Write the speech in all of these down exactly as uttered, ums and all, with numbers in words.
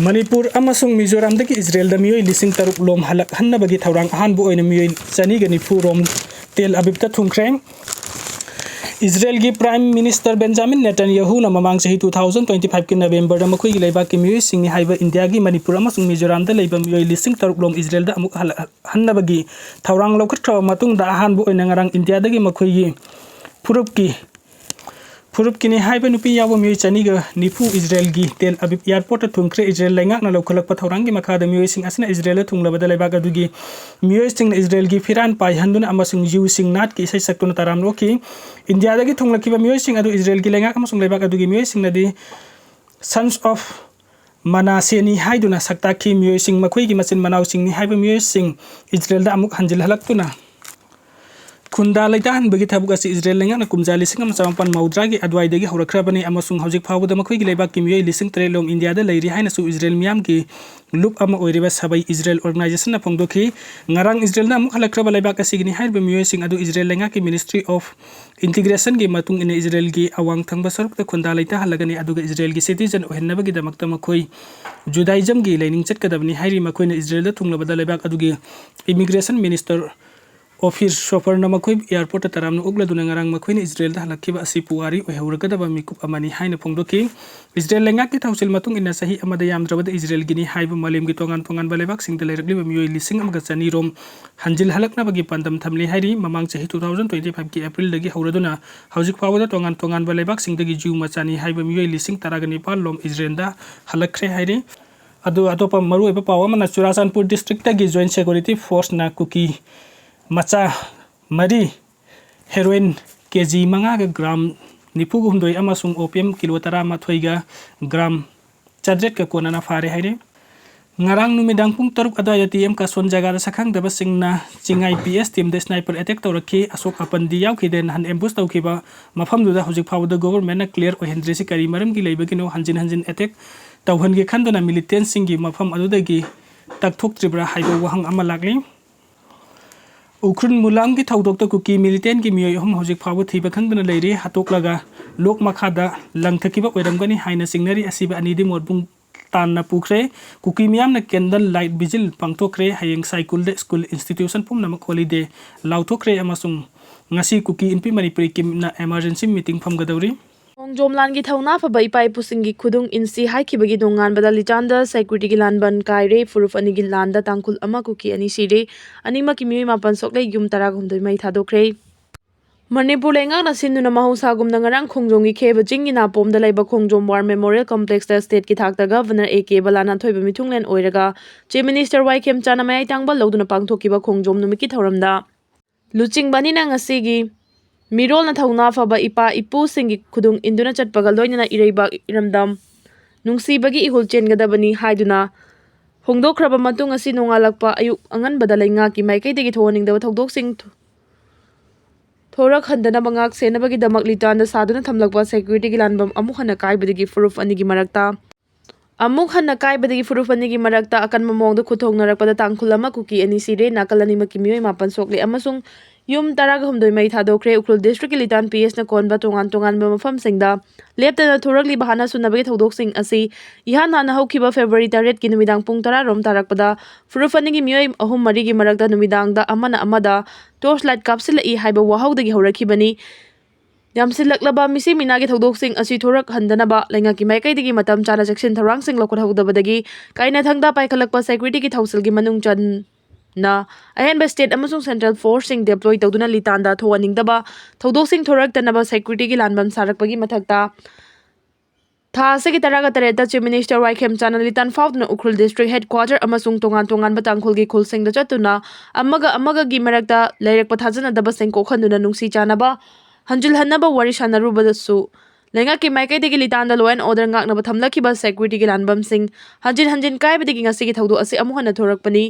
ꯃꯅꯤꯄꯨꯔ ꯑꯃꯁꯨꯡ ꯃꯤꯖꯣꯔꯥꯝꯗꯒꯤ ꯏꯖꯔꯦꯜꯗ ꯃꯤꯑꯣꯏ ꯂꯤꯁꯤꯡ ꯇꯔꯨꯛ ꯂꯣꯝ ꯍꯜꯂꯛꯍꯟꯅꯕꯒꯤ ꯊꯧꯔꯥꯡ ꯑꯍꯥꯟꯕ ꯑꯣꯏꯅ ꯃꯤꯑꯣꯏ ꯆꯅꯤꯒ ꯅꯤꯐꯨ ꯔꯣꯝ ꯇꯦꯜ ꯑꯕꯤꯕꯇ ꯊꯨꯡꯈ꯭ꯔꯦ꯫ ꯏꯖꯔꯦꯜꯒꯤ ꯄ꯭ꯔꯥꯏꯝ ꯃꯤꯅꯤꯁꯇꯔ ꯕꯦꯟꯖꯥꯃꯤꯟ ꯅꯦꯇꯟꯌꯥꯍꯨꯅ ꯃꯃꯥꯡ ꯆꯍꯤ two thousand twenty five ꯀꯤ ꯅꯕꯦꯝꯕꯔꯗ ꯃꯈꯣꯏꯒꯤ ꯂꯩꯕꯥꯛꯀꯤ ꯃꯤꯑꯣꯏꯁꯤꯡꯅꯤ ꯍꯥꯏꯕ ꯏꯟꯗꯤꯌꯥꯒꯤ ꯃꯅꯤꯄꯨꯔ ꯑꯃꯁꯨꯡ ꯃꯤꯖꯣꯔꯥꯝꯗ ꯂꯩꯕ ꯃꯤꯑꯣꯏ ꯂꯤꯁꯤꯡ ꯇꯔꯨꯛ ꯂꯣꯝ ꯏꯖꯔꯦꯜꯗ ꯑꯃꯨꯛ ꯍꯜꯂꯛꯍꯟꯅꯕꯒꯤ ꯊꯧꯔꯥꯡ ꯂꯧꯈꯠꯈ꯭ꯔꯕ ꯃꯇꯨꯡꯗ, ꯑꯍꯥꯟꯕ ꯑꯣꯏꯅ ꯉꯔꯥꯡ ꯏꯟꯗꯤꯌꯥꯗꯒꯤ ꯃꯈꯣꯏꯒꯤ ꯐꯨꯔꯨꯞꯀꯤ ꯐꯨꯔꯨꯞꯀꯤꯅꯤ ꯍꯥꯏꯕ ꯅꯨꯄꯤ ꯌꯥꯎꯕ ꯃꯤꯑꯣꯏ ꯆꯅꯤꯒ ꯅꯤꯐꯨ ꯏꯖꯔꯦꯜꯒꯤ ꯇꯦꯜ ꯑꯕꯤꯕ ꯑꯦꯌꯥꯔꯄꯣꯔꯠꯇ ꯊꯨꯡꯈ꯭ꯔꯦ꯫ ꯏꯖꯔꯦꯜ ꯂꯩꯉꯥꯛꯅ ꯂꯧꯈꯠꯂꯛꯄ ꯊꯧꯔꯥꯡꯒꯤ ꯃꯈꯥꯗ ꯃꯤꯑꯣꯏꯁꯤꯡ ꯑꯁꯤꯅ ꯏꯖꯔꯦꯜꯗ ꯊꯨꯡꯂꯕꯗ ꯂꯩꯕꯥꯛ ꯑꯗꯨꯒꯤ ꯃꯤꯑꯣꯏꯁꯤꯡꯅ ꯏꯖꯔꯦꯜꯒꯤ ꯐꯤꯔꯥꯟ ꯄꯥꯏꯍꯟꯗꯨꯅ ꯑꯃꯁꯨꯡ ꯌꯨ ꯁꯤꯡ ꯅꯥꯠꯀꯤ ꯏꯁꯩ ꯁꯛꯇꯨꯅ ꯇꯔꯥꯝꯅ ꯑꯣꯛꯈꯤ꯫ ꯏꯟꯗꯤꯌꯥꯗꯒꯤ ꯊꯨꯡꯂꯛꯈꯤꯕ ꯃꯤꯑꯣꯏꯁꯤꯡ ꯑꯗꯨ ꯏꯖꯔꯦꯜꯒꯤ ꯂꯩꯉꯥꯛ ꯑꯃꯁꯨꯡ ꯂꯩꯕꯥꯛ ꯑꯗꯨꯒꯤ ꯃꯤꯑꯣꯏꯁꯤꯡꯅꯗꯤ Sons of ꯃꯅꯥꯁꯦꯅꯤ ꯍꯥꯏꯗꯨꯅ ꯁꯛꯇꯥꯛꯈꯤ꯫ ꯃꯤꯑꯣꯏꯁꯤꯡ ꯃꯈꯣꯏꯒꯤ ꯃꯆꯤꯟ ꯃꯅꯥꯎꯁꯤꯡꯅꯤ ꯍꯥꯏꯕ ꯃꯤꯑꯣꯏꯁꯤꯡ ꯏꯖꯔꯦꯜꯗ ꯑꯃꯨꯛ ꯍꯟꯖꯤꯜꯍꯜꯂꯛꯇꯨꯅ ꯈꯨꯟꯗꯥ ꯂꯩꯇꯥꯍꯟꯕꯒꯤ ꯊꯕꯛ ꯑꯁꯤ ꯏꯖꯔꯦꯜ ꯂꯩꯉꯥꯛꯅ ꯀꯨꯝꯖꯥ ꯂꯤꯁꯤꯡ ꯑꯃ ꯆꯃꯥꯄꯟ ꯃꯧꯗ꯭ꯔꯥꯒꯤ ꯑꯗꯨꯋꯥꯏꯗꯒꯤ ꯍꯧꯔꯛꯈ꯭ꯔꯕꯅꯤ ꯑꯃꯁꯨꯡ ꯍꯧꯖꯤꯛ ꯐꯥꯎꯕꯗ ꯃꯈꯣꯏꯒꯤ ꯂꯩꯕꯥꯛꯀꯤ ꯃꯤꯑꯣꯏ ꯂꯤꯁꯤꯡ ꯇꯔꯦꯠ ꯂꯣꯝ ꯏꯟꯗꯤꯌꯥꯗ ꯂꯩꯔꯤ ꯍꯥꯏꯅꯁꯨ ꯏꯖꯔꯦꯜ ꯃꯤꯌꯥꯝꯒꯤ ꯂꯨꯞ ꯑꯃ ꯑꯣꯏꯔꯤꯕ ꯁꯕꯩ ꯏꯖꯔꯦꯜ ꯑꯣꯔꯒꯅꯥꯏꯖꯦꯁꯟꯅ ꯐꯣꯡꯗꯣꯛꯈꯤ꯫ ꯉꯔꯥꯡ ꯏꯖꯔꯦꯜꯅ ꯑꯃꯨꯛ ꯍꯜꯂꯛꯈ꯭ꯔꯕ ꯂꯩꯕꯥꯛ ꯑꯁꯤꯒꯤꯅꯤ ꯍꯥꯏꯔꯤꯕ ꯃꯤꯑꯣꯏꯁꯤꯡ ꯑꯗꯨ ꯏꯖꯔꯦꯜ ꯂꯩꯉꯥꯛꯀꯤ Ministry of Integration ꯒꯤ ꯃꯇꯨꯡ ꯏꯟꯅ ꯏꯖꯔꯦꯜꯒꯤ ꯑꯋꯥꯡ ꯊꯪꯕ ꯁꯔꯨꯛꯇ ꯈꯨꯟꯗꯥ ꯂꯩꯇꯥꯍꯜꯂꯒꯅꯤ, ꯑꯗꯨꯒ ꯏꯖꯔꯦꯜꯒꯤ citizen ꯑꯣꯏꯍꯟꯅꯕꯒꯤꯗꯃꯛꯇ ꯃꯈꯣꯏ Judaism ꯒꯤ ꯂꯥꯏꯅꯤꯡ ꯆꯠꯀꯗꯕꯅꯤ ꯍꯥꯏꯔꯤ꯫ ꯃꯈꯣꯏꯅ ꯏꯖꯔꯦꯜꯗ ꯊꯨꯡꯂꯕꯗ ꯂꯩꯕꯥꯛ ꯑꯗꯨꯒꯤ Immigration Minister Ophir Schaferꯅ ꯃꯈꯣꯏ ꯑꯦꯌꯥꯔꯄꯣꯔꯠꯇ ꯇꯔꯥꯝꯅ ꯑꯣꯛꯂꯗꯨꯅ ꯉꯔꯥꯡ ꯃꯈꯣꯏꯅ ꯏꯖꯔꯦꯜꯗ ꯍꯜꯂꯛꯈꯤꯕ ꯑꯁꯤ ꯄꯨꯋꯥꯔꯤ ꯑꯣꯏꯍꯧꯔꯒꯗꯕ ꯃꯤꯀꯨꯞ ꯑꯃꯅꯤ ꯍꯥꯏꯅ ꯐꯣꯡꯗꯣꯛꯈꯤ꯫ ꯏꯖꯔꯦꯜ ꯂꯩꯉꯥꯛꯀꯤ ꯊꯧꯁꯤꯜ ꯃꯇꯨꯡ ꯏꯟꯅ ꯆꯍꯤ ꯑꯃꯗ ꯌꯥꯝꯗ꯭ꯔꯕꯗ ꯏꯖꯔꯦꯜꯒꯤꯅꯤ ꯍꯥꯏꯕ ꯃꯥꯂꯦꯝꯒꯤ ꯇꯣꯉꯥꯟ ꯇꯣꯉꯥꯟꯕ ꯂꯩꯕꯥꯛꯁꯤꯡꯗ ꯂꯩꯔꯛꯂꯤꯕ ꯃꯤꯑꯣꯏ ꯂꯤꯁꯤꯡ ꯑꯃꯒ ꯆꯅꯤ ꯔꯣꯝ ꯍꯟꯖꯤꯜꯍꯜꯂꯛꯅꯕꯒꯤ ꯄꯥꯟꯗꯝ ꯊꯝꯂꯤ ꯍꯥꯏꯔꯤ꯫ ꯃꯃꯥꯡ ꯆꯍꯤ two thousand twenty five ꯀꯤ ꯑꯦꯄ꯭ꯔꯤꯜꯗꯒꯤ ꯍꯧꯔꯗꯨꯅ ꯍꯧꯖꯤꯛ ꯐꯥꯎꯕꯗ ꯇꯣꯉꯥꯟ ꯇꯣꯉꯥꯟꯕ ꯂꯩꯕꯥꯛꯁꯤꯡꯗꯒꯤ ꯖ꯭ꯌꯨ ꯃꯆꯥꯅꯤ ꯍꯥꯏꯕ ꯃꯤꯑꯣꯏ ꯂꯤꯁꯤꯡ ꯇꯔꯥꯒ ꯅꯤꯄꯥꯜ ꯂꯣꯝ ꯏꯖꯔꯦꯜꯗ ꯍꯜꯂꯛꯈ꯭ꯔꯦ ꯍꯥꯏꯔꯤ꯫ ꯑꯗꯨ ꯑꯇꯣꯞꯄ ꯃꯔꯨꯑꯣꯏꯕ ꯄꯥꯎ ꯑꯃꯅ, ꯆꯨꯔꯥꯆꯥꯟꯄꯨꯔ ꯗꯤꯁꯇ꯭ꯔꯤꯛꯇꯒꯤ Joint Security Forceꯅ ꯀꯨꯀꯤ ꯃꯆꯥ ꯃꯔꯤ, heroin ꯀꯦ ꯖꯤ ꯃꯉꯥꯒ ꯒ꯭ꯔꯥꯝ ꯅꯤꯐꯨꯒ ꯍꯨꯝꯗꯣꯏ ꯑꯃꯁꯨꯡ opium ꯀꯤꯂꯣ ꯇꯔꯥꯃꯥꯊꯣꯏꯒ ꯒ꯭ꯔꯥꯝ ꯆꯥꯇ꯭ꯔꯦꯠꯀ ꯀꯣꯟꯅꯅ ꯐꯥꯔꯦ ꯍꯥꯏꯔꯤ꯫ ꯉꯔꯥꯡ ꯅꯨꯃꯤꯗꯥꯡ ꯄꯨꯡ ꯇꯔꯨꯛ ꯑꯗꯨꯋꯥꯏꯗ ꯇꯤ ꯑꯦꯝ ꯀꯥꯁꯣꯟ ꯖꯒꯥꯗ ꯁꯛꯈꯪꯗꯕꯁꯤꯡꯅ ꯆꯤꯡꯉꯥꯏ ꯄꯤ ꯑꯦꯁ ꯇꯤꯝꯗ sniper attack ꯇꯧꯔꯛꯈꯤ꯫ ꯑꯁꯣꯛ ꯑꯄꯟꯗꯤ ꯌꯥꯎꯈꯤꯗꯦ꯫ ꯅꯍꯥꯟ ambush ꯇꯧꯈꯤꯕ ꯃꯐꯝꯗꯨꯗ ꯍꯧꯖꯤꯛ ꯐꯥꯎꯕꯗ governmentꯅ clear ꯑꯣꯏꯍꯟꯗ꯭ꯔꯤꯁꯤ ꯀꯔꯤ ꯃꯔꯝꯒꯤ ꯂꯩꯕꯒꯤꯅꯣ? ꯍꯟꯖꯤꯟ ꯍꯟꯖꯤꯟ attack ꯇꯧꯍꯟꯒꯦ ꯈꯟꯗꯨꯅ militantꯁꯤꯡꯒꯤ ꯃꯐꯝ ꯑꯗꯨꯗꯒꯤ ꯇꯛꯊꯣꯛꯇ꯭ꯔꯤꯕ꯭ꯔꯥ ꯍꯥꯏꯕ ꯋꯥꯍꯪ ꯑꯃ ꯂꯥꯛꯂꯤ꯫ ꯎꯈ꯭ꯔꯨꯜ ꯃꯨꯂꯥꯝꯒꯤ ꯊꯧꯗꯣꯛꯇ ꯀꯨꯀꯤ militantꯀꯤ ꯃꯤꯑꯣꯏ ꯑꯍꯨꯝ ꯍꯧꯖꯤꯛ ꯐꯥꯎꯕ ꯊꯤꯕ ꯈꯪꯗꯅ ꯂꯩꯔꯤ꯫ ꯍꯥꯠꯇꯣꯛꯂꯒ ꯂꯣꯛ ꯃꯈꯥꯗ ꯂꯪꯊꯈꯤꯕ ꯑꯣꯏꯔꯝꯒꯅꯤ ꯍꯥꯏꯅ ꯆꯤꯡꯅꯔꯤ꯫ ꯑꯁꯤꯕ ꯑꯅꯤꯗꯤ ꯃꯣꯔꯕꯨꯡ ꯇꯥꯟꯅ ꯄꯨꯈ꯭ꯔꯦ꯫ ꯀꯨꯀꯤ ꯃꯤꯌꯥꯝꯅ candle light vigil ꯄꯥꯡꯊꯣꯛꯈ꯭ꯔꯦ꯫ ꯍꯌꯦꯡ ꯁꯥꯏꯀꯨꯜꯗ school institution ꯄꯨꯝꯅꯃꯛ holiday ꯂꯥꯎꯊꯣꯛꯈ꯭ꯔꯦ ꯑꯃꯁꯨꯡ ꯉꯁꯤ ꯀꯨꯀꯤ ꯏꯟꯄꯤ ꯃꯅꯤꯄꯨꯔꯤ ꯀꯤꯝꯅ emergency meeting ꯐꯝꯒꯗꯧꯔꯤ꯫ ꯈꯣꯡꯖꯣꯝ ꯂꯥꯟꯒꯤ ꯊꯧꯅꯥ ꯐꯕ ꯏꯄꯥ ꯏꯄꯨꯁꯤꯡꯒꯤ ꯈꯨꯗꯨꯡ ꯏꯟꯁꯤ ꯍꯥꯏꯈꯤꯕꯒꯤ ꯅꯣꯡꯉꯥꯟꯕꯗ ꯂꯤꯇꯥꯟꯗ ꯁꯦꯀ꯭ꯌꯨꯔꯤꯇꯤꯒꯤ ꯂꯥꯟꯕꯟ ꯀꯥꯏꯔꯦ꯫ ꯐꯨꯔꯨꯞ ꯑꯅꯤꯒꯤ ꯂꯥꯟꯗ ꯇꯥꯡꯈꯨꯜ ꯑꯃ ꯀꯨꯀꯤ ꯑꯅꯤ ꯁꯤꯔꯦ꯫ ꯑꯅꯤꯃꯛꯀꯤ ꯃꯤꯑꯣꯏ ꯃꯥꯄꯟ ꯁꯣꯛꯂꯦ, ꯌꯨꯝ ꯇꯔꯥꯍꯨꯝꯗꯣꯏ ꯃꯩ ꯊꯥꯗꯣꯛꯈ꯭ꯔꯦ꯫ ꯃꯅꯤꯄꯨꯔ ꯂꯩꯉꯥꯛꯅ ꯁꯤꯟꯗꯨꯅ ꯃꯍꯧꯁꯥꯒꯨꯝꯅ ꯉꯔꯥꯡ ꯈꯣꯡꯖꯣꯝꯒꯤ ꯈꯦꯕ ꯆꯤꯡꯒꯤ ꯅꯥꯄꯣꯝꯗ ꯂꯩꯕ ꯈꯣꯡꯖꯣꯝ War Memorial Complexꯇ stateꯀꯤ ꯊꯥꯛꯇ Governor A K ꯕꯂꯥꯅꯥꯊꯣꯏꯕ ꯃꯤꯊꯨꯡꯂꯦꯟ ꯑꯣꯏꯔꯒ Chief Minister ꯋꯥꯏ ꯈꯦꯝꯆꯥꯅ ꯃꯌꯥꯏ ꯇꯥꯡꯕ ꯂꯧꯗꯨꯅ ꯄꯥꯡꯊꯣꯛꯈꯤꯕ ꯈꯣꯡꯖꯣꯝ ꯅꯨꯃꯤꯠꯀꯤ ꯊꯧꯔꯝꯗ ꯂꯨꯆꯤꯡꯕ ꯑꯅꯤꯅ ꯉꯁꯤꯒꯤ ꯃꯤꯔꯣꯜꯅ ꯊꯧꯅꯥ ꯐꯕ ꯏꯄꯥ ꯏꯄꯨꯁꯤꯡꯒꯤ ꯈꯨꯗꯨꯡ ꯏꯟꯗꯨꯅ ꯆꯠꯄꯒ ꯂꯣꯏꯅꯅ ꯏꯔꯩꯕꯥꯛ ꯏꯔꯝꯗꯝ ꯅꯨꯡꯁꯤꯕꯒꯤ ꯏꯍꯨꯜ ꯆꯦꯟꯒꯗꯕꯅꯤ ꯍꯥꯏꯗꯨꯅ ꯐꯣꯡꯗꯣꯛꯈ꯭ꯔꯕ ꯃꯇꯨꯡ, ꯉꯁꯤ ꯅꯣꯡꯉꯥꯜꯂꯛꯄ ꯑꯌꯨꯛ ꯑꯉꯟꯕꯗ ꯂꯩꯉꯥꯛꯀꯤ ꯃꯥꯏꯀꯩꯗꯒꯤ ꯊꯣꯛꯍꯟꯅꯤꯡꯗꯕ ꯊꯧꯗꯣꯛꯁꯤꯡ ꯊꯣ-, ꯊꯣꯔꯛꯍꯟꯗꯅꯕ ꯉꯥꯛ ꯁꯦꯟꯅꯕꯒꯤꯗꯃꯛ ꯂꯤꯇꯥꯟꯗ ꯁꯥꯗꯨꯅ ꯊꯝꯂꯛꯄ ꯁꯦꯀ꯭ꯌꯨꯔꯤꯇꯤꯒꯤ ꯂꯥꯟꯕꯝ ꯑꯃꯨꯛ ꯍꯟꯅ ꯀꯥꯏꯕꯗꯒꯤ ꯐꯨꯔꯨꯞ ꯑꯅꯤꯒꯤ ꯃꯔꯛꯇ ꯑꯃꯨꯛ ꯍꯟꯅ ꯀꯥꯏꯕꯗꯒꯤ ꯐꯨꯔꯨꯞ ꯑꯅꯤꯒꯤ ꯃꯔꯛꯇ ꯑꯀꯟꯕ ꯃꯑꯣꯡꯗ ꯈꯨꯠ ꯊꯣꯡꯅꯔꯛꯄꯗ ꯇꯥꯡꯈꯨꯜ ꯑꯃ ꯀꯨꯀꯤ ꯑꯅꯤ ꯁꯤꯔꯦ, ꯅꯥꯀꯜ ꯑꯅꯤꯃꯛꯀꯤ ꯃꯤꯑꯣꯏ ꯃꯥꯄꯟ ꯁꯣꯛꯂꯦ ꯑꯃꯁꯨꯡ ꯌꯨꯝ ꯇꯔꯥꯒ ꯍꯨꯝꯗꯣꯏ ꯃꯩ ꯊꯥꯗꯣꯛꯈ꯭ꯔꯦ꯫ ꯎꯈ꯭ꯔꯨꯜ districtꯀꯤ ꯂꯤꯇꯥꯟ PSꯅ ꯀꯣꯟꯕ ꯇꯣꯉꯥꯟ ꯇꯣꯉꯥꯟꯕ ꯃꯐꯝꯁꯤꯡꯗ ꯂꯦꯞꯇꯅ ꯊꯣꯔꯛꯂꯤꯕ ꯍꯥꯠꯅ ꯁꯨꯅꯕꯒꯤ ꯊꯧꯗꯣꯛꯁꯤꯡ ꯑꯁꯤ ꯏꯍꯥꯟ ꯍꯥꯟꯅ ꯍꯧꯈꯤꯕ February ꯇꯔꯦꯠꯀꯤ ꯅꯨꯃꯤꯗꯥꯡ ꯄꯨꯡ ꯇꯔꯥ ꯔꯣꯝ ꯇꯥꯔꯛꯄꯗ ꯐꯨꯔꯨꯞ ꯑꯅꯤꯒꯤ ꯃꯤꯑꯣꯏ ꯑꯍꯨꯝ ꯃꯔꯤꯒꯤ ꯃꯔꯛꯇ ꯅꯨꯃꯤꯗꯥꯡꯗ ꯑꯃꯅ ꯑꯃꯗ torch light ꯀꯥꯞꯁꯤꯜꯂꯛꯏ ꯍꯥꯏꯕ ꯋꯥꯍꯧꯗꯒꯤ ꯍꯧꯔꯛꯈꯤꯕꯅꯤ꯫ ꯌꯥꯝꯁꯤꯜꯂꯛꯂꯕ ꯃꯤꯁꯤ ꯃꯤꯅꯥꯒꯤ ꯊꯧꯗꯣꯛꯁꯤꯡ ꯑꯁꯤ ꯊꯣꯔꯛꯍꯟꯗꯅꯕ ꯂꯩꯉꯥꯛꯀꯤ ꯃꯥꯏꯀꯩꯗꯒꯤ ꯃꯇꯝ ꯆꯥꯅ ꯆꯦꯛꯁꯤꯟ ꯊꯧꯔꯥꯡꯁꯤꯡ ꯂꯧꯈꯠꯍꯧꯗꯕꯗꯒꯤ ꯀꯥꯏꯅꯊꯪꯗ ꯄꯥꯏꯈꯠꯂꯛꯄ ꯁꯦꯀ꯭ꯌꯨꯔꯤꯇꯤꯒꯤ ꯊꯧꯁꯤꯜꯒꯤ ꯃꯅꯨꯡ ꯆꯟꯅ ꯑꯍꯦꯟꯕ state ꯑꯃꯁꯨꯡ central forceꯁꯤꯡ deploy ꯇꯧꯗꯨꯅ ꯂꯤꯇꯥꯟꯗ ꯊꯣꯛꯍꯟꯅꯤꯡꯗꯕ ꯊꯧꯗꯣꯛꯁꯤꯡ ꯊꯣꯔꯛꯇꯅꯕ ꯁꯦꯀ꯭ꯌꯨꯔꯤꯇꯤꯒꯤ ꯂꯥꯟꯕꯝ ꯁꯥꯔꯛꯄꯒꯤ ꯃꯊꯛꯇ ꯊꯥ ꯑꯁꯤꯒꯤ ꯇꯔꯥꯒ ꯇꯔꯦꯠꯇ Chief Minister ꯋꯥꯏ ꯈꯦꯝꯆꯥꯅ ꯂꯤꯇꯥꯟ ꯐꯥꯎꯗꯨꯅ ꯎꯈ꯭ꯔꯨꯜ district headquarter ꯑꯃꯁꯨꯡ ꯇꯣꯉꯥꯟ ꯇꯣꯉꯥꯟꯕ ꯇꯥꯡꯈꯨꯜꯒꯤ ꯈꯨꯜꯁꯤꯡꯗ ꯆꯠꯇꯨꯅ ꯑꯃꯒ ꯑꯃꯒꯒꯤ ꯃꯔꯛꯇ ꯂꯩꯔꯛꯄ ꯊꯥꯖꯅꯗꯕꯁꯤꯡ ꯀꯣꯛꯍꯟꯗꯨꯅ ꯅꯨꯡꯁꯤ ꯆꯥꯟꯅꯕ ꯍꯟꯖꯤꯜꯍꯟꯅꯕ ꯋꯥꯔꯤ ꯁꯥꯟꯅꯔꯨꯕꯗꯁꯨ ꯂꯩꯉꯥꯛꯀꯤ ꯃꯥꯏꯀꯩꯗꯒꯤ ꯂꯤꯇꯥꯟꯗ law and order ꯉꯥꯛꯅꯕ ꯊꯝꯂꯛꯈꯤꯕ ꯁꯦꯀ꯭ꯌꯨꯔꯤꯇꯤꯒꯤ ꯂꯥꯟꯕꯝꯁꯤꯡ ꯍꯟꯖꯤꯟ ꯍꯟꯖꯤꯟ ꯀꯥꯏꯕꯗꯒꯤ ꯉꯁꯤꯒꯤ ꯊꯧꯗꯣꯛ ꯑꯁꯤ ꯑꯃꯨꯛ ꯍꯟꯅ ꯊꯣꯔꯛꯄꯅꯤ꯫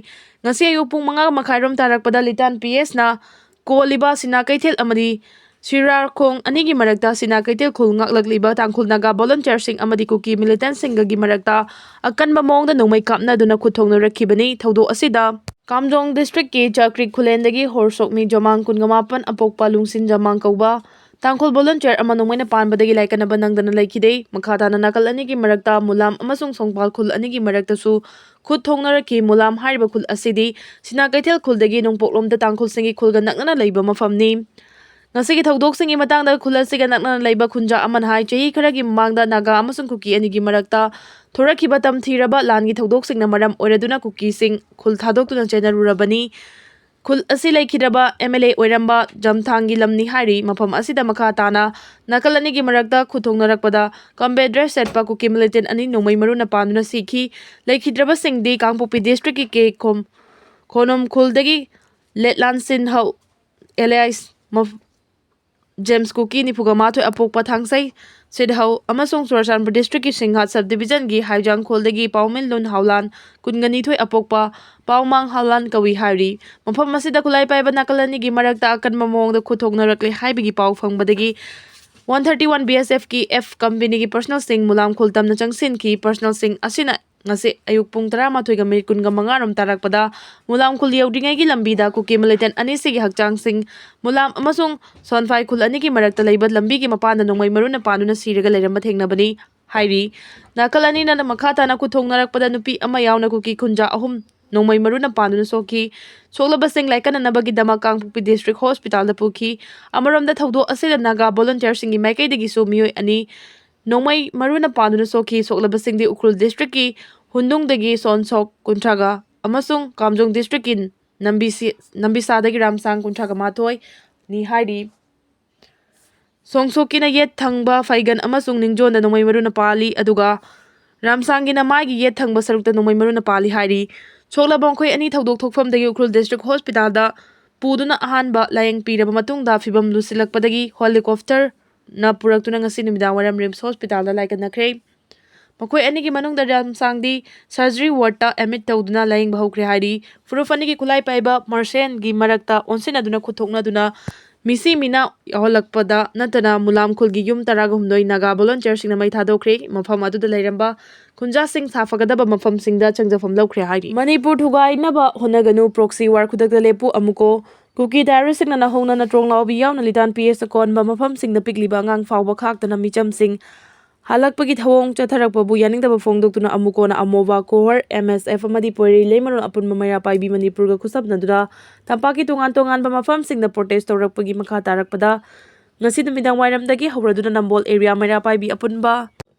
ꯉꯁꯤ ꯑꯌꯨꯛ ꯄꯨꯡ ꯃꯉꯥ ꯃꯈꯥꯏꯔꯣꯝ ꯇꯥꯔꯛꯄꯗ ꯂꯤꯇꯥꯟ ꯄꯤ ꯑꯦꯁꯅ ꯀꯣꯜꯂꯤꯕ ꯁꯤꯅꯥ ꯀꯩꯊꯦꯜ ꯑꯃꯗꯤ ꯁꯤꯔꯥꯔꯈꯣꯡ ꯑꯅꯤꯒꯤ ꯃꯔꯛꯇ ꯁꯤꯅꯥ ꯀꯩꯊꯦꯜ ꯈꯨꯜ ꯉꯥꯛꯂꯛꯂꯤꯕ ꯇꯥꯡꯈꯨꯜ ꯅꯥꯒꯥ ꯚꯣꯂꯨꯟꯇꯤꯌꯔꯁꯤꯡ ꯑꯃꯗꯤ ꯀꯨꯀꯤ ꯃꯤꯂꯤꯇꯦꯟꯠꯁꯤꯡꯒꯒꯤ ꯃꯔꯛꯇ ꯑꯀꯟꯕ ꯃꯑꯣꯡꯗ ꯅꯣꯡꯃꯩ ꯀꯥꯞꯅꯗꯨꯅ ꯈꯨꯠ ꯊꯣꯡꯅꯔꯛꯈꯤꯕꯅꯤ꯫ ꯊꯧꯗꯣꯛ ꯑꯁꯤꯗ ꯀꯥꯝꯖꯣꯡ ꯗꯤꯁꯇ꯭ꯔꯤꯛꯀꯤ ꯆꯥꯀ꯭ꯔꯤꯛ ꯈꯨꯂꯦꯟꯗꯒꯤ ꯍꯣꯔꯁꯣꯛꯃꯤ ꯖꯃꯥꯡ ꯀꯨꯟꯒ ꯃꯥꯄꯟ ꯑꯄꯣꯛꯄ ꯂꯨꯡꯁꯤꯟ ꯖꯃꯥꯡ ꯀꯧꯕ ꯇꯥꯡꯈꯨꯜ ꯚꯣꯂꯨꯟꯇꯤꯌꯔ ꯑꯃ ꯅꯣꯡꯃꯩꯅ ꯄꯥꯟꯕꯗꯒꯤ ꯂꯥꯏꯀꯠꯅꯕ ꯅꯪꯗꯅ ꯂꯩꯈꯤꯗꯦ꯫ ꯃꯈꯥ ꯇꯥꯅ ꯅꯥꯀꯜ ꯑꯅꯤꯒꯤ ꯃꯔꯛꯇ ꯃꯨꯂꯥꯝ ꯑꯃꯁꯨꯡ ꯁꯣꯡꯄꯥꯜ ꯈꯨꯜ ꯑꯅꯤꯒꯤ ꯃꯔꯛꯇꯁꯨ ꯈꯨꯠ ꯊꯣꯡꯅꯔꯛꯈꯤ꯫ ꯃꯨꯂꯥꯝ ꯍꯥꯏꯔꯤꯕ ꯈꯨꯜ ꯑꯁꯤꯗꯤ ꯁꯤꯅꯥ ꯀꯩꯊꯦꯜ ꯈꯨꯜꯗꯒꯤ ꯅꯣꯡꯄꯣꯛꯂꯣꯝꯗ ꯇꯥꯡꯈꯨꯜꯁꯤꯡꯒꯤ ꯈꯨꯜꯒ ꯅꯛꯅꯅ ꯂꯩꯕ ꯃꯐꯝꯅꯤ꯫ ꯉꯁꯤꯒꯤ ꯊꯧꯗꯣꯛꯁꯤꯡꯒꯤ ꯃꯇꯥꯡꯗ ꯈꯨꯜ ꯑꯁꯤꯒ ꯅꯛꯅꯅ ꯂꯩꯕ ꯈꯨꯟꯖꯥ ꯑꯃꯅ ꯍꯥꯏ, ꯆꯍꯤ ꯈꯔꯒꯤ ꯃꯃꯥꯡꯗ ꯅꯥꯒꯥ ꯑꯃꯁꯨꯡ ꯀꯨꯀꯤ ꯑꯅꯤꯒꯤ ꯃꯔꯛꯇ ꯊꯣꯔꯛꯈꯤꯕ ꯇꯝꯊꯤꯔꯕ ꯂꯥꯟꯒꯤ ꯊꯧꯗꯣꯛꯁꯤꯡꯅ ꯃꯔꯝ ꯑꯣꯏꯔꯗꯨꯅ ꯀꯨꯀꯤꯁꯤꯡ ꯈꯨꯜ ꯊꯥꯗꯣꯛꯇꯨꯅ ꯆꯦꯟꯅꯔꯨꯔꯕꯅꯤ꯫ ꯈꯨꯜ ꯑꯁꯤ ꯂꯩꯈꯤꯗ꯭ꯔꯕ ꯑꯦꯝ ꯑꯦꯜ ꯑꯦ ꯑꯣꯏꯔꯝꯕ ꯖꯝꯊꯥꯡꯒꯤ ꯂꯝꯅꯤ ꯍꯥꯏꯔꯤ꯫ ꯃꯐꯝ ꯑꯁꯤꯗ ꯃꯈꯥ ꯇꯥꯅ ꯅꯥꯀꯜ ꯑꯅꯤꯒꯤ ꯃꯔꯛꯇ ꯈꯨꯠ ꯊꯣꯡꯅꯔꯛꯄꯗ ꯀꯝꯕꯦꯠ ꯗ꯭ꯔꯦꯁ ꯁꯦꯠꯄ ꯀꯨꯀꯤ ꯃꯤꯂꯤꯇꯦꯟ ꯑꯅꯤ ꯅꯣꯡꯃꯩ ꯃꯔꯨꯅ ꯄꯥꯟꯗꯨꯅ ꯁꯤꯈꯤ꯫ ꯂꯩꯈꯤꯗ꯭ꯔꯕꯁꯤꯡꯗꯤ ꯀꯥꯡꯄꯣꯛꯄꯤ ꯗꯤꯁꯇ꯭ꯔꯤꯛꯀꯤ ꯀꯦ ꯈꯣꯝ-, ꯈꯣꯅꯣꯝ ꯈꯨꯜꯗꯒꯤ ꯂꯦꯠꯂꯥꯟ ꯁꯤꯟꯍꯧ ꯑꯦꯂꯤꯌꯥꯁ ꯃꯐ-, ꯖꯦꯝꯁ ꯀꯨꯀꯤ ꯅꯤꯐꯨꯒ ꯃꯥꯊꯣꯏ ꯑꯄꯣꯛꯄ ꯊꯥꯡꯁꯩ ꯁꯤꯠꯍꯧ ꯑꯃꯁꯨꯡ ꯆꯨꯔꯆꯥꯟꯄꯨꯔ ꯗꯤꯁꯇ꯭ꯔꯤꯛꯀꯤ ꯁꯤꯡꯍꯥꯠ ꯁꯕ ꯗꯤꯕꯤꯖꯟꯒꯤ ꯍꯥꯏꯖꯥꯡꯈꯣꯜꯗꯒꯤ ꯄꯥꯎꯃꯤꯜ ꯂꯨꯟ ꯍꯥꯎꯂꯥꯟ ꯀꯨꯟꯒ ꯅꯤꯊꯣꯏ ꯑꯄꯣꯛꯄ ꯄꯥꯎꯃꯥꯡ ꯍꯥꯎꯂꯥꯟ ꯀꯧꯏ ꯍꯥꯏꯔꯤ꯫ ꯃꯐꯝ ꯑꯁꯤꯗ ꯈꯨꯠꯂꯥꯏ ꯄꯥꯏꯕ ꯅꯥꯀꯜ ꯑꯅꯤꯒꯤ ꯃꯔꯛꯇ ꯑꯀꯟꯕ ꯃꯑꯣꯡꯗ ꯈꯨꯠ ꯊꯣꯛꯅꯔꯛꯂꯦ ꯍꯥꯏꯕꯒꯤ ꯄꯥꯎ ꯐꯪꯕꯗꯒꯤ ꯋꯥꯟ ꯊꯥꯔꯇꯤ ꯋꯥꯟ ꯕꯤ ꯑꯦꯁ ꯑꯦꯐꯀꯤ ꯑꯦꯐ ꯀꯝꯄꯦꯅꯤꯒꯤ ꯄꯔꯁꯅꯦꯜꯁꯤꯡ ꯃꯨꯂꯥꯝꯈꯣꯜ ꯇꯝꯅ ꯆꯪꯁꯤꯟꯈꯤ꯫ ꯄꯔꯁꯅꯦꯜꯁꯤꯡ ꯑꯁꯤꯅ ꯉꯁꯤ ꯑꯌꯨꯛ ꯄꯨꯡ ꯇꯔꯥꯃꯥꯊꯣꯏꯒ ꯃꯤꯅꯤꯠ ꯀꯨꯟꯒ ꯃꯉꯥ ꯔꯣꯝ ꯇꯥꯔꯛꯄꯗ ꯃꯨꯂꯥꯝꯈꯨꯜ ꯌꯧꯗ꯭ꯔꯤꯉꯩꯒꯤ ꯂꯝꯕꯤꯗ ꯀꯨꯀꯤ ꯃꯤꯂꯤꯇꯦꯟ ꯑꯅꯤꯁꯤꯒꯤ ꯍꯛꯆꯥꯡꯁꯤꯡ ꯃꯨꯂꯥꯝ ꯑꯃꯁꯨꯡ ꯁꯣꯟꯐꯥꯏ ꯈꯨꯜ ꯑꯅꯤꯒꯤ ꯃꯔꯛꯇ ꯂꯩꯕ ꯂꯝꯕꯤꯒꯤ ꯃꯄꯥꯟꯗ ꯅꯣꯡꯃꯩ ꯃꯔꯨꯅ ꯄꯥꯟꯗꯨꯅ ꯁꯤꯔꯒ ꯂꯩꯔꯝꯕ ꯊꯦꯡꯅꯕꯅꯤ ꯍꯥꯏꯔꯤ꯫ ꯅꯥꯀꯜ ꯑꯅꯤꯅ ꯃꯈꯥ ꯇꯥꯅ ꯈꯨꯠ ꯊꯣꯡꯅꯔꯛꯄꯗ ꯅꯨꯄꯤ ꯑꯃ ꯌꯥꯎꯅ ꯀꯨꯀꯤ ꯈꯨꯟꯖꯥ ꯑꯍꯨꯝ ꯅꯣꯡꯃꯩ ꯃꯔꯨꯅ ꯄꯥꯟꯗꯨꯅ ꯁꯣꯛꯈꯤ꯫ ꯁꯣꯛꯂꯕꯁꯤꯡ ꯂꯥꯏꯀꯠꯅꯅꯕꯒꯤꯗꯃꯛ ꯀꯥꯡꯄꯣꯛꯄꯤ ꯗꯤꯁꯇ꯭ꯔꯤꯛ ꯍꯣꯁꯄꯤꯇꯥꯜꯗ ꯄꯨꯈꯤ꯫ ꯑꯃꯔꯣꯝꯗ ꯊꯧꯗꯣꯛ ꯑꯁꯤꯗ ꯅꯥꯒꯥ ꯚꯣꯂꯨꯟꯇꯤꯌꯔꯁꯤꯡꯒꯤ ꯃꯥꯏꯀꯩꯗꯒꯤꯁꯨ ꯃꯤꯑꯣꯏ ꯑꯅꯤ ꯅꯣꯡꯃꯩ ꯃꯔꯨꯅ ꯄꯥꯟꯗꯨꯅ ꯁꯣꯛꯈꯤ꯫ ꯁꯣꯛꯂꯕꯁꯤꯡꯗꯤ ꯎꯈ꯭ꯔꯨꯜ ꯗꯤꯁꯇ꯭ꯔꯤꯛꯀꯤ ꯍꯨꯟꯗꯨꯡꯗꯒꯤ ꯁꯣꯟ ꯁꯣꯛ ꯀꯨꯟꯊ꯭ꯔꯥꯒ ꯑꯃꯁꯨꯡ ꯀꯥꯝꯖꯣꯡ ꯗꯤꯁꯇ꯭ꯔꯤꯛꯀꯤ ꯅꯝꯕꯤꯁꯤ-, ꯅꯝꯕꯤꯁꯥꯗꯒꯤ ꯔꯥꯝꯁꯥꯡ ꯀꯨꯟꯊ꯭ꯔꯥꯒ ꯃꯥꯊꯣꯏ ꯅꯤ ꯍꯥꯏꯔꯤ꯫ ꯁꯣꯡꯁꯣꯛꯀꯤꯅ ꯌꯦꯠ ꯊꯪꯕ ꯐꯩꯒꯟ ꯑꯃꯁꯨꯡ ꯅꯤꯡꯖꯣꯟꯗ ꯅꯣꯡꯃꯩ ꯃꯔꯨꯅ ꯄꯥꯜꯂꯤ, ꯑꯗꯨꯒ ꯔꯥꯝꯁꯥꯡꯒꯤꯅ ꯃꯥꯏꯒꯤ ꯌꯦꯠ ꯊꯪꯕ ꯁꯔꯨꯛꯇ ꯅꯣꯡꯃꯩ ꯃꯔꯨꯅ ꯄꯥꯜꯂꯤ ꯍꯥꯏꯔꯤ꯫ ꯁꯣꯛꯂꯕ ꯃꯈꯣꯏ ꯑꯅꯤ ꯊꯧꯗꯣꯛ ꯊꯣꯛꯐꯝꯗꯒꯤ ꯎꯈ꯭ꯔꯨꯜ ꯗꯤꯁꯇ꯭ꯔꯤꯛ ꯍꯣꯁꯄꯤꯇꯥꯜꯗ ꯄꯨꯗꯨꯅ ꯑꯍꯥꯟꯕ ꯂꯥꯌꯦꯡ ꯄꯤꯔꯕ ꯃꯇꯨꯡꯗ ꯐꯤꯕꯝ ꯂꯨꯁꯤꯜꯂꯛꯄꯗꯒꯤ ꯍꯦꯂꯤꯀꯣꯞꯇꯔꯅ ꯄꯨꯔꯛꯇꯨꯅ ꯉꯁꯤ ꯅꯨꯃꯤꯗꯥꯡ ꯋꯥꯏꯔꯝ ꯔꯤꯝꯁ ꯍꯣꯁꯄꯤꯇꯥꯜꯗ ꯂꯥꯏꯀꯠꯅꯈ꯭ꯔꯦ꯫ ꯃꯈꯣꯏ ꯑꯅꯤꯒꯤ ꯃꯅꯨꯡꯗ ꯔꯥꯝꯁꯥꯡꯗꯤ ꯁꯔꯖꯔꯤ ꯋꯥꯔꯗꯇ ꯑꯦꯗꯃꯤꯠ ꯇꯧꯗꯨꯅ ꯂꯥꯌꯦꯡꯕ ꯍꯧꯈ꯭ꯔꯦ ꯍꯥꯏꯔꯤ꯫ ꯐꯨꯔꯨꯞ ꯑꯅꯤꯒꯤ ꯈꯨꯠꯂꯥꯏ ꯄꯥꯏꯕ ꯃꯁꯦꯟꯒꯤ ꯃꯔꯛꯇ ꯑꯣꯟꯁꯤꯟꯅꯗꯨꯅ ꯈꯨꯠꯊꯣꯛꯅꯗꯨꯅ ꯃꯤꯁꯤ ꯃꯤꯅꯥ ꯌꯥꯎꯍꯜꯂꯛꯄꯗ ꯅꯠꯇꯅ ꯃꯨꯂꯥꯝ ꯈꯨꯜꯒꯤ ꯌꯨꯝ ꯇꯔꯥꯒ ꯍꯨꯝꯗꯣꯏ ꯅꯥꯒꯥ ꯚꯣꯂꯨꯟꯇꯤꯌꯔꯁꯤꯡꯅ ꯃꯩ ꯊꯥꯗꯣꯛꯈ꯭ꯔꯦ꯫ ꯃꯐꯝ ꯑꯗꯨꯗ ꯂꯩꯔꯝꯕ ꯈꯨꯟꯖꯥꯁꯤꯡ ꯁꯥꯐꯒꯗꯕ ꯃꯐꯝꯁꯤꯡꯗ ꯆꯪꯖꯐꯝ ꯂꯧꯈ꯭ꯔꯦ ꯍꯥꯏꯔꯤ꯫ ꯃꯅꯤꯄꯨꯔ ꯊꯨꯒꯥꯏꯅꯕ ꯍꯣꯠꯅꯒꯅꯨ, ꯄ꯭ꯔꯣꯛꯁꯤ ꯋꯥꯔ ꯈꯨꯗꯛꯇ ꯂꯦꯞꯄꯨ, ꯑꯃꯨꯀꯣ ꯀꯨꯀꯤ ꯇꯦꯔꯣꯔꯤꯁꯁꯤꯡꯅ ꯅꯍꯧꯅꯅ ꯇ꯭ꯔꯣꯡꯂꯥꯎꯕꯤ ꯌꯥꯎꯅ ꯂꯤꯇꯥꯟ ꯄꯤ ꯑꯦꯁꯇ ꯀꯣꯟꯕ ꯃꯐꯝꯁꯤꯡꯗ ꯄꯤꯛꯂꯤꯕ ꯑꯉꯥꯡ ꯐꯥꯎꯕ ꯈꯥꯛꯇꯅ ꯃꯤꯆꯝꯁꯤꯡ ꯍꯜꯂꯛꯄꯒꯤ ꯊꯧꯑꯣꯡ ꯆꯠꯊꯔꯛꯄꯕꯨ ꯌꯥꯅꯤꯡꯗꯕ ꯐꯣꯡꯗꯣꯛꯇꯨꯅ ꯑꯃꯨꯀꯣꯅ ꯑꯃꯣꯕꯥ, ꯀꯣꯍꯔ, ꯑꯦꯝ ꯑꯦꯁ ꯑꯦꯐ ꯑꯃꯗꯤ ꯄꯣꯏꯔꯩ ꯂꯩꯃꯔꯣꯜ ꯑꯄꯨꯟꯕ ꯃꯩꯔꯥ ꯄꯥꯏꯕꯤ ꯃꯅꯤꯄꯨꯔꯒ ꯈꯨꯠꯁꯝꯅꯗꯨꯅ ꯇꯝꯄꯥꯛꯀꯤ ꯇꯣꯉꯥꯟ ꯇꯣꯉꯥꯟꯕ ꯃꯐꯝꯁꯤꯡꯗ ꯄ꯭ꯔꯣꯇꯦꯁ ꯇꯧꯔꯛꯄꯒꯤ ꯃꯈꯥ ꯇꯥꯔꯛꯄꯗ ꯉꯁꯤ ꯅꯨꯃꯤꯗꯥꯡ ꯋꯥꯏꯔꯝꯗꯒꯤ ꯍꯧꯔꯗꯨꯅ ꯅꯝꯕꯣꯜ ꯑꯦꯔꯤꯌꯥ ꯃꯩꯔꯥ ꯄꯥꯏꯕꯤ ꯑꯄꯨꯟꯕ,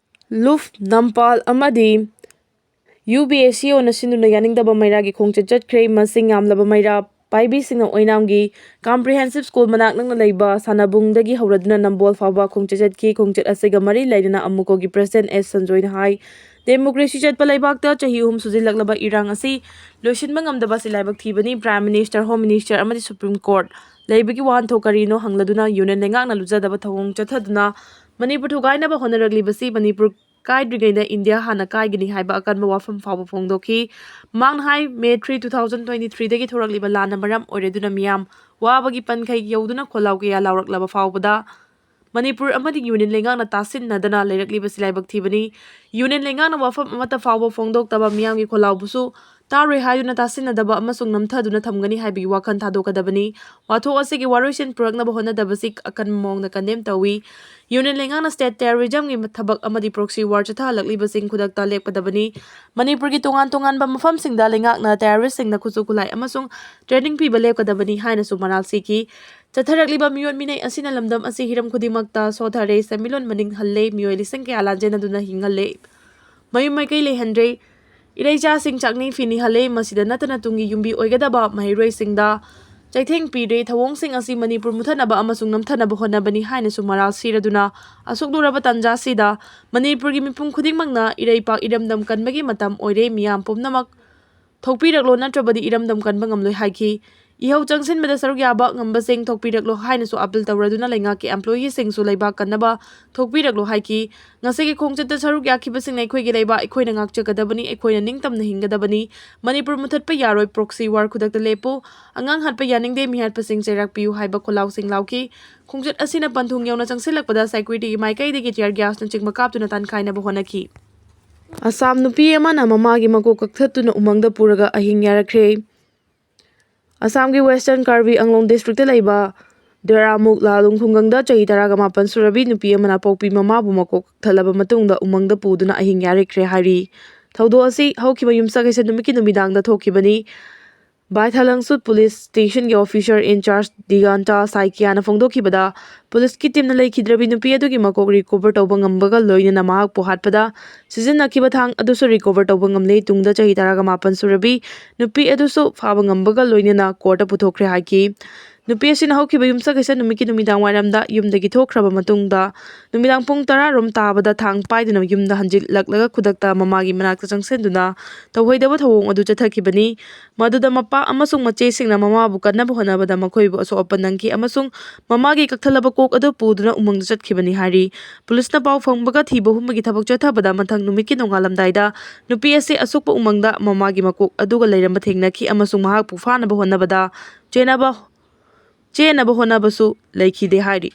ꯂꯨꯐ, ꯅꯝꯄꯥꯜ ꯑꯃꯗꯤ ꯌꯨ ꯕꯤ ꯑꯦ ꯁꯤ ꯑꯣꯅ ꯁꯤꯟꯗꯨꯅ ꯌꯥꯅꯤꯡꯗꯕ ꯃꯩꯔꯥꯒꯤ ꯈꯣꯡꯆꯠ ꯆꯠꯈ꯭ꯔꯦ꯫ ꯃꯁꯤꯡ ꯌꯥꯝꯂꯕ ꯃꯩꯔꯥ ꯄꯥꯏꯕꯤꯁꯤꯡꯅ ꯑꯣꯏꯅꯥꯝꯒꯤ ꯀꯝꯄ꯭ꯔꯤꯍꯦꯟꯁꯤꯞ ꯁ꯭ꯀꯨꯜ ꯃꯅꯥꯛ ꯅꯛꯅ ꯂꯩꯕ ꯁꯥꯟꯅꯕꯨꯡꯗꯒꯤ ꯍꯧꯔꯗꯨꯅ ꯅꯝꯕꯣꯜ ꯐꯥꯎꯕ ꯈꯣꯡꯆꯠ ꯆꯠꯈꯤ꯫ ꯈꯣꯡꯆꯠ ꯑꯁꯤꯒ ꯃꯔꯤ ꯂꯩꯅꯅ ꯑꯃꯨꯀꯣꯒꯤ ꯄ꯭ꯔꯁꯤꯗꯦꯟ ꯑꯦꯁ ꯁꯟꯖꯣꯏꯅ ꯍꯥꯏ, ꯗꯦꯃꯣꯀ꯭ꯔꯦꯁꯤ ꯆꯠꯄ ꯂꯩꯕꯥꯛꯇ ꯆꯍꯤ ꯑꯍꯨꯝ ꯁꯨꯖꯤꯜꯂꯛꯂꯕ ꯏꯔꯥꯡ ꯑꯁꯤ ꯂꯣꯏꯁꯤꯟꯕ ꯉꯝꯗꯕ ꯑꯁꯤ ꯂꯥꯏꯕꯛ ꯊꯤꯕꯅꯤ꯫ ꯄ꯭ꯔꯥꯏꯝ ꯃꯤꯅꯤꯁꯇꯔ, ꯍꯣꯝ ꯃꯤꯅꯤꯁꯇꯔ ꯑꯃꯗꯤ ꯁꯨꯄ꯭ꯔꯤꯝ ꯀꯣꯔꯠ ꯂꯩꯕꯒꯤ ꯋꯥꯍꯟꯊꯣꯛ ꯀꯔꯤꯅꯣ ꯍꯪꯂꯗꯨꯅ ꯌꯨꯅꯤꯌꯟ ꯂꯩꯉꯥꯛꯅ ꯂꯨꯖꯗꯕ ꯊꯧꯑꯣꯡ ꯆꯠꯊꯗꯨꯅ ꯃꯅꯤꯄꯨꯔ ꯊꯨꯒꯥꯏꯅꯕ ꯍꯣꯠꯅꯔꯛꯂꯤꯕꯁꯤ ꯃꯅꯤꯄꯨꯔ ꯀꯥꯏꯗ꯭ꯔꯤꯉꯩꯗ ꯏꯟꯗꯤꯌꯥ ꯍꯥꯟꯅ ꯀꯥꯏꯒꯅꯤ ꯍꯥꯏꯕ ꯑꯀꯟꯕ ꯋꯥꯐꯝ ꯐꯥꯎꯕ ꯐꯣꯡꯗꯣꯛꯈꯤ꯫ ꯃꯍꯥꯛꯅ ꯍꯥꯏ, May three, two thousand twenty ꯊ꯭ꯔꯤꯗꯒꯤ ꯊꯣꯔꯛꯂꯤꯕ ꯂꯥꯟꯅ ꯃꯔꯝ ꯑꯣꯏꯔꯗꯨꯅ ꯃꯤꯌꯥꯝ ꯋꯥꯕꯒꯤ ꯄꯟꯈꯩ ꯌꯧꯗꯨꯅ ꯈꯣꯜꯂꯥꯎ ꯀꯌꯥ ꯂꯥꯎꯔꯛꯂꯕ ꯐꯥꯎꯕꯗ ꯃꯅꯤꯄꯨꯔ ꯑꯃꯗꯤ ꯌꯨꯅꯤꯌꯟ ꯂꯩꯉꯥꯛꯅ ꯇꯥꯁꯤꯟꯅꯗꯅ ꯂꯩꯔꯛꯂꯤꯕꯁꯤ ꯂꯥꯏꯕꯛ ꯊꯤꯕꯅꯤ꯫ ꯌꯨꯅꯤꯌꯟ ꯂꯩꯉꯥꯛꯅ ꯋꯥꯐꯝ ꯑꯃꯠꯇ ꯐꯥꯎꯕ ꯐꯣꯡꯗꯣꯛꯇꯕ, ꯃꯤꯌꯥꯝꯒꯤ ꯈꯣꯜꯂꯥꯎꯕꯁꯨ ꯇꯥꯔꯣꯏ ꯍꯥꯏꯗꯨꯅ ꯇꯥꯁꯤꯟꯅꯗꯕ ꯑꯃꯁꯨꯡ ꯅꯝꯊꯗꯨꯅ ꯊꯝꯒꯅꯤ ꯍꯥꯏꯕꯒꯤ ꯋꯥꯈꯜ ꯊꯥꯗꯣꯛꯀꯗꯕꯅꯤ꯫ ꯋꯥꯊꯣꯛ ꯑꯁꯤꯒꯤ ꯋꯥꯔꯣꯏꯁꯤꯟ ꯄꯨꯔꯛꯅꯕ ꯍꯣꯠꯅꯗꯕꯁꯤ ꯑꯀꯟꯕ ꯃꯑꯣꯡꯗ ꯀꯟꯗꯦꯝ ꯇꯧꯏ꯫ ꯌꯨꯅꯤꯌꯟ ꯂꯩꯉꯥꯛꯅ ꯁ꯭ꯇꯦꯠ ꯇꯦꯔꯣꯔꯤꯖꯝꯒꯤ ꯊꯕꯛ ꯑꯃꯗꯤ ꯄ꯭ꯔꯣꯛꯁꯤ ꯋꯥꯔ ꯆꯠꯊꯍꯜꯂꯛꯂꯤꯕꯁꯤꯡ ꯈꯨꯗꯛꯇ ꯂꯦꯞꯀꯗꯕꯅꯤ꯫ ꯃꯅꯤꯄꯨꯔꯒꯤ ꯇꯣꯉꯥꯟ ꯇꯣꯉꯥꯟꯕ ꯃꯐꯝꯁꯤꯡꯗ ꯂꯩꯉꯥꯛꯅ ꯇꯦꯔꯣꯔꯤꯁꯁꯤꯡꯗ ꯈꯨꯠꯁꯨ ꯈꯨꯠꯂꯥꯏ ꯑꯃꯁꯨꯡ ꯇ꯭ꯔꯦꯅꯤꯡ ꯄꯤꯕ ꯂꯦꯞꯀꯗꯕꯅꯤ ꯍꯥꯏꯅꯁꯨ ꯃꯔꯥꯜ ꯁꯤꯈꯤ꯫ ꯆꯠꯊꯔꯛꯂꯤꯕ ꯃꯤꯑꯣꯠ ꯃꯤꯅꯩ ꯑꯁꯤꯅ ꯂꯝꯗꯝ ꯑꯁꯤ ꯍꯤꯔꯝ ꯈꯨꯗꯤꯡꯃꯛꯇ ꯁꯣꯠꯊꯔꯦ, ꯁꯦꯟꯃꯤꯠꯂꯣꯟ ꯃꯅꯤꯡ ꯍꯜꯂꯦ, ꯃꯤꯑꯣꯏ ꯂꯤꯁꯤꯡ ꯀꯌꯥ ꯂꯥꯟꯖꯦꯟꯅꯗꯨꯅ ꯍꯤꯡꯍꯜꯂꯦ, ꯃꯌꯨꯝ ꯃꯩꯀꯩ ꯂꯩꯍꯟꯗ꯭ꯔꯦ, ꯏꯔꯩꯆꯥꯁꯤꯡ ꯆꯥꯛꯅꯤ ꯐꯤꯅꯤ ꯍꯜꯂꯦ꯫ ꯃꯁꯤꯗ ꯅꯠꯇꯅ ꯇꯨꯡꯒꯤ ꯌꯨꯝꯕꯤ ꯑꯣꯏꯒꯗꯕ ꯃꯍꯩꯔꯣꯏꯁꯤꯡꯗ ꯆꯩꯊꯦꯡ ꯄꯤꯔꯦ꯫ ꯊꯧꯑꯣꯡꯁꯤꯡ ꯑꯁꯤ ꯃꯅꯤꯄꯨꯔ ꯃꯨꯠꯊꯠꯅꯕ ꯑꯃꯁꯨꯡ ꯅꯝꯊꯅꯕ ꯍꯣꯠꯅꯕꯅꯤ ꯍꯥꯏꯅꯁꯨ ꯃꯔꯥꯜ ꯁꯤꯔꯗꯨꯅ ꯑꯁꯨꯛ ꯂꯨꯔꯕ ꯇꯥꯟꯖꯥꯁꯤꯗ ꯃꯅꯤꯄꯨꯔꯒꯤ ꯃꯤꯄꯨꯝ ꯈꯨꯗꯤꯡꯃꯛꯅ ꯏꯔꯩꯄꯥꯛ ꯏꯔꯝꯗꯝ ꯀꯟꯕꯒꯤ ꯃꯇꯝ ꯑꯣꯏꯔꯦ꯫ ꯃꯤꯌꯥꯝ ꯄꯨꯝꯅꯃꯛ ꯊꯣꯛꯄꯤꯔꯛꯂꯣ, ꯅꯠꯇ꯭ꯔꯕꯗꯤ ꯏꯔꯝꯗꯝ ꯀꯟꯕ ꯉꯝꯂꯣꯏ ꯍꯥꯏꯈꯤ꯫ ꯏꯍꯧ ꯆꯪꯁꯤꯟꯕꯗ ꯁꯔꯨꯛ ꯌꯥꯕ ꯉꯝꯕꯁꯤꯡ ꯊꯣꯛꯄꯤꯔꯛꯂꯣ ꯍꯥꯏꯅꯁꯨ ꯑꯥꯄꯤꯜ ꯇꯧꯔꯗꯨꯅ ꯂꯩꯉꯥꯛꯀꯤ ꯑꯦꯝꯄ꯭ꯂꯣꯌꯤꯁꯤꯡꯁꯨ ꯂꯩꯕꯥꯛ ꯀꯟꯅꯕ ꯊꯣꯛꯄꯤꯔꯛꯂꯣ ꯍꯥꯏꯈꯤ꯫ ꯉꯁꯤꯒꯤ ꯈꯣꯡꯆꯠꯇ ꯁꯔꯨꯛ ꯌꯥꯈꯤꯕꯁꯤꯡꯅ ꯑꯩꯈꯣꯏꯒꯤ ꯂꯩꯕꯥꯛ ꯑꯩꯈꯣꯏꯅ ꯉꯥꯛꯆꯒꯗꯕꯅꯤ, ꯑꯩꯈꯣꯏꯅ ꯅꯤꯡꯇꯝꯅ ꯍꯤꯡꯒꯗꯕꯅꯤ꯫ ꯃꯅꯤꯄꯨꯔ ꯃꯨꯊꯠꯄ ꯌꯥꯔꯣꯏ, ꯄ꯭ꯔꯣꯛꯁꯤ ꯋꯥꯔ ꯈꯨꯗꯛꯇ ꯂꯦꯞꯄꯨ, ꯑꯉꯥꯡ ꯍꯥꯠꯄ ꯌꯥꯅꯤꯡꯗꯦ, ꯃꯤꯍꯥꯠꯄꯁꯤꯡ ꯆꯩꯔꯥꯛ ꯄꯤꯌꯨ ꯍꯥꯏꯕ ꯈꯣꯜꯂꯥꯎꯁꯤꯡ ꯂꯥꯎꯈꯤ꯫ ꯈꯣꯡꯆꯠ ꯑꯁꯤꯅ ꯄꯟꯊꯨꯡ ꯌꯧꯅ ꯆꯪꯁꯤꯜꯂꯛꯄꯗ ꯁꯦꯀ꯭ꯌꯨꯔꯤꯇꯤꯒꯤ ꯃꯥꯏꯀꯩꯗꯒꯤ ꯇꯤꯌꯔ ꯒ꯭ꯌꯥꯁꯅꯆꯤꯡꯕ ꯀꯥꯞꯇꯨꯅ ꯇꯥꯟꯈꯥꯏꯅꯕ ꯍꯣꯠꯅꯈꯤ꯫ ꯑꯁꯥꯝ ꯅꯨꯄꯤ ꯑꯃꯅ ꯃꯃꯥꯒꯤ ꯃꯀꯣꯛ ꯀꯛꯊꯠꯇꯨꯅ ꯎꯃꯪꯗ ꯄꯨꯔꯒ ꯑꯍꯤꯡ ꯌꯥꯔꯛꯈ꯭ꯔꯦ꯫ ꯑꯁꯥꯝꯒꯤ ꯋꯦꯁꯇꯔꯟ ꯀꯥꯔꯕꯤ ꯑꯪꯂꯣꯡ ꯗꯤꯁꯇ꯭ꯔꯤꯛꯇ ꯂꯩꯕ ꯗꯦꯔꯥꯃꯨꯛ ꯂꯥꯂꯨꯡ ꯈꯨꯡꯒꯪꯗ ꯆꯍꯤ ꯇꯔꯥꯒ ꯃꯥꯄꯟ ꯁꯨꯔꯕꯤ ꯅꯨꯄꯤ ꯑꯃꯅ ꯄꯣꯛꯄꯤ ꯃꯃꯥꯕꯨ ꯃꯀꯣꯛ ꯀꯛꯊꯠꯂꯕ ꯃꯇꯨꯡꯗ ꯎꯃꯪꯗ ꯄꯨꯗꯨꯅ ꯑꯍꯤꯡ ꯌꯥꯔꯦꯛꯈ꯭ꯔꯦ ꯍꯥꯏꯔꯤ꯫ ꯊꯧꯗꯣꯛ ꯑꯁꯤ ꯍꯧꯈꯤꯕ ꯌꯨꯝꯁꯀꯩꯁ ꯅꯨꯃꯤꯠꯀꯤ ꯅꯨꯃꯤꯗꯥꯡꯗ ꯊꯣꯛꯈꯤꯕꯅꯤ꯫ ꯕꯥꯏꯊꯥꯂꯪꯁꯨꯠ ꯄꯨꯂꯤꯁ ꯁ꯭ꯇꯦꯁꯟꯒꯤ ꯑꯣꯐꯤꯁꯔ ꯏꯟꯆꯥꯔꯖ ꯗꯤꯒꯥꯟꯇꯥ ꯁꯥꯏꯀꯤꯌꯥꯅ ꯐꯣꯡꯗꯣꯛꯈꯤꯕꯗ, ꯄꯨꯂꯤꯁꯀꯤ ꯇꯤꯝꯅ ꯂꯩꯈꯤꯗ꯭ꯔꯕꯤ ꯅꯨꯄꯤ ꯑꯗꯨꯒꯤ ꯃꯀꯣꯛ ꯔꯤꯀꯣꯚꯔ ꯇꯧꯕ ꯉꯝꯕꯒ ꯂꯣꯏꯅꯅ ꯃꯍꯥꯛꯄꯨ ꯍꯥꯠꯄꯗ ꯁꯤꯖꯤꯟꯅꯈꯤꯕ ꯊꯥꯡ ꯑꯗꯨꯁꯨ ꯔꯤꯀꯣꯚꯔ ꯇꯧꯕ ꯉꯝꯂꯦ꯫ ꯇꯨꯡꯗ ꯆꯍꯤ ꯇꯔꯥꯒ ꯃꯥꯄꯟ ꯁꯨꯔꯕꯤ ꯅꯨꯄꯤ ꯑꯗꯨꯁꯨ ꯐꯥꯕ ꯉꯝꯕꯒ ꯂꯣꯏꯅꯅ ꯀꯣꯔꯠꯇ ꯄꯨꯊꯣꯛꯈ꯭ꯔꯦ ꯍꯥꯏꯈꯤ꯫ ꯅꯨꯄꯤ ꯑꯁꯤꯅ ꯍꯧꯈꯤꯕ ꯌꯨꯝꯁꯀꯩꯁ ꯅꯨꯃꯤꯠꯀꯤ ꯅꯨꯃꯤꯗꯥꯡ ꯋꯥꯏꯔꯝꯗ ꯌꯨꯝꯗꯒꯤ ꯊꯣꯛꯈ꯭ꯔꯕ ꯃꯇꯨꯡꯗ, ꯅꯨꯃꯤꯗꯥꯡ ꯄꯨꯡ ꯇꯔꯥ ꯔꯣꯝ ꯇꯥꯕꯗ ꯊꯥꯡ ꯄꯥꯏꯗꯨꯅ ꯌꯨꯝꯗ ꯍꯟꯖꯤꯜꯂꯛꯂꯒ ꯈꯨꯗꯛꯇ ꯃꯃꯥꯒꯤ ꯃꯅꯥꯛꯇ ꯆꯪꯁꯤꯟꯗꯨꯅ ꯇꯧꯍꯩꯗꯕ ꯊꯧꯑꯣꯡ ꯑꯗꯨ ꯆꯠꯊꯈꯤꯕꯅꯤ꯫ ꯃꯗꯨꯗ ꯃꯄꯥ ꯑꯃꯁꯨꯡ ꯃꯆꯦꯁꯤꯡꯅ ꯃꯃꯥꯕꯨ ꯀꯟꯅꯕ ꯍꯣꯠꯅꯕꯗ ꯃꯈꯣꯏꯕꯨ ꯑꯁꯣꯛ ꯑꯄꯟ ꯅꯪꯈꯤ ꯑꯃꯁꯨꯡ ꯃꯃꯥꯒꯤ ꯀꯛꯊꯠꯂꯕ ꯀꯣꯛ ꯑꯗꯨ ꯄꯨꯗꯨꯅ ꯎꯃꯪꯗ ꯆꯠꯈꯤꯕꯅꯤ ꯍꯥꯏꯔꯤ꯫ ꯄꯨꯂꯤꯁꯅ ꯄꯥꯎ ꯐꯪꯕꯒ ꯊꯤꯕ ꯍꯨꯝꯕꯒꯤ ꯊꯕꯛ ꯆꯠꯊꯕꯗ, ꯃꯊꯪ ꯅꯨꯃꯤꯠꯀꯤ ꯅꯣꯡꯉꯥꯜꯂꯝꯗꯥꯏꯗ ꯅꯨꯄꯤ ꯑꯁꯤ ꯑꯁꯣꯛꯄ ꯎꯃꯪꯗ ꯃꯃꯥꯒꯤ ꯃꯀꯣꯛ ꯑꯗꯨꯒ ꯂꯩꯔꯝꯕ ꯊꯦꯡꯅꯈꯤ ꯑꯃꯁꯨꯡ ꯃꯍꯥꯛꯄꯨ ꯐꯥꯅꯕ ꯍꯣꯠꯅꯕꯗ ꯆꯦꯟꯅꯕ, ꯆꯦꯟꯅꯕ ꯍꯣꯠꯅꯕꯁꯨ ꯂꯩꯈꯤꯗꯦ ꯍꯥꯏꯔꯤ꯫